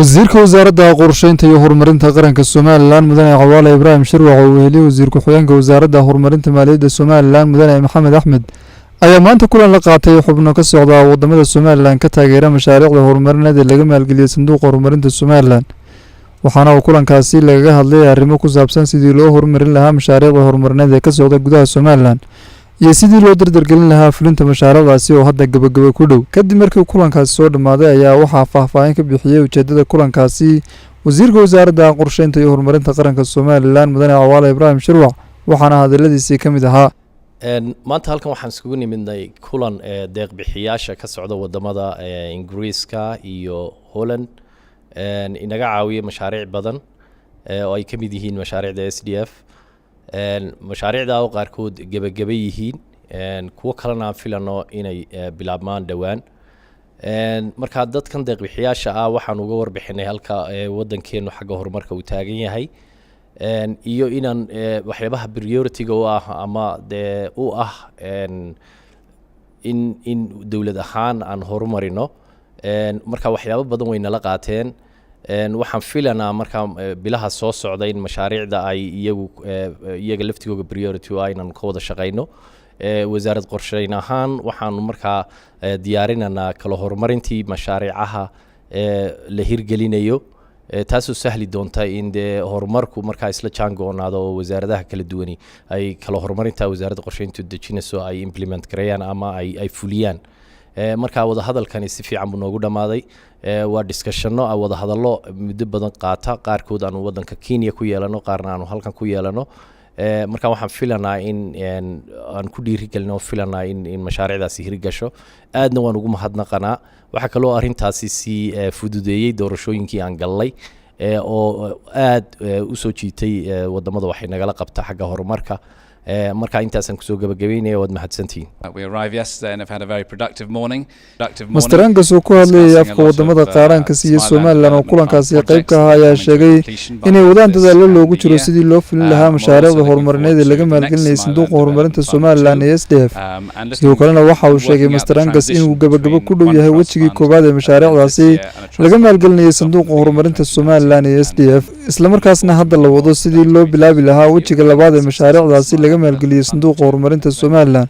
Wasiirka Wasaaradda Qorsheynta iyo Horumarinta Qaranka Somaliland, Mudane Cawaale Ibraahim Shirwac, oo weheliyey wasiir ku-xigeenka Wasaaradda Horumarinta Maaliyadda Somaliland, Mudane Maxamed Axmed, ayaa maanta kulan la qaatay xubno ka socda wadamada Somaliland ka taageera mashaariicda horumarineed ee laga maalgeliyey Sanduuqa Horumarinta Somaliland. Waxaana uu kulankaasi lagaga hadlay arrimo ku saabsan sidii loo horumarin lahaa mashaariicda horumarineed ee ka socda gudaha Somaliland iyo sidii loo dardargelin lahaa fulinta mashaariicdaasi oo hadda gabagaba ku dhow. Kadib markii kulankaasi soo dhammaaday ayaa waxaa faahfaahin ka bixiyey ujeedada kulankaasi wasiirka Wasaaradda Qorsheynta iyo Horumarinta Qaranka Somaliland, Mudane Cawaale Ibraahim Shirwac, waxaana hadaladiisii ka mid ahaa: Maanta halkan waxaan iskugu nimidnay kulan deeq bixiyaasha ka socda wadamada Ingiriiska iyo Holland inaga caawiya mashaariic badan oo ay ka mid yihiin mashaariicda SDF, mashaariicda oo qaarkood gebageba yihiin, kuwo kalena aan filano inay bilaabmaan dhowaan. Marka dadkan deeq bixiyaasha ah waxaan uga warbixinay halka waddankeenu xagga horumarka uu taagan yahay iyo inaan waxyaabaha priority-ga u ah ama dee u ah in dowlad ahaan aan horumarino. Marka waxyaabo badan way nala qaateen. Waxaan filanaa markaa bilaha soo socda in mashaariicda ay iyagu iyaga laftigooga priority u ah inaan ka wada shaqayno. Wasaarad qorsheyn ahaan waxaanu markaa diyaarinanaa kala horumarintii mashaariicaha la hirgelinayo, taasoo sahli doonta in dee horumarku markaa isla jaan go'naado oo wasaaradaha kala duwani ay kala horumarinta wasaaradda qorsheyntu dejinayso ay implement gareeyaan ama ay fuliyaan. Marka wadahadalkani si fiican buu noogu dhammaaday. Waa discussionno, wadahadallo muddo badan qaata, qaarkood aanu waddanka Kenya ku yeelano, qaarna aanu halkan ku yeelano. Marka waxaan filanaa in aan ku dhiirigelino, filanaa in mashaariicdaasi hirgasho. Aadna waan ugu mahadnaqanaa. Waxaa kaloo arrintaasi sii fududeeyey doorashooyinkii aan gallay oo aad u soo jiitay wadamada waxay nagala qabta xagga horumarka. Marka intaasaan kusoo gabagabeynaya, waad mahadsantihiin. We arrived yesterday and have had a very productive morning. Productive Master Angus oo ku hadlayay afka wadamada qaaraanka siiya Somaliland oo kulankaasi qayb ka ahaa ayaa sheegay inay wadaan dadaallo loogu jiro sidii loo fulin lahaa mashaariicda horumarineed ee laga maalgelinayay Sanduuqa Horumarinta Somaliland ee SDF. Sidoo kalena waxa uu sheegay Master Angus inuu gabagabo ku dhow yahay wejigii koowaad ee mashaariicdaasi laga maalgelinayay Sanduuqa Horumarinta Somaliland ee SDF, islamarkaasna hadda la wado sidii loo bilaabi lahaa wejiga labaad ee mashaariicdaasi laga maalgeliyey Sanduuqa Horumarinta Somaliland.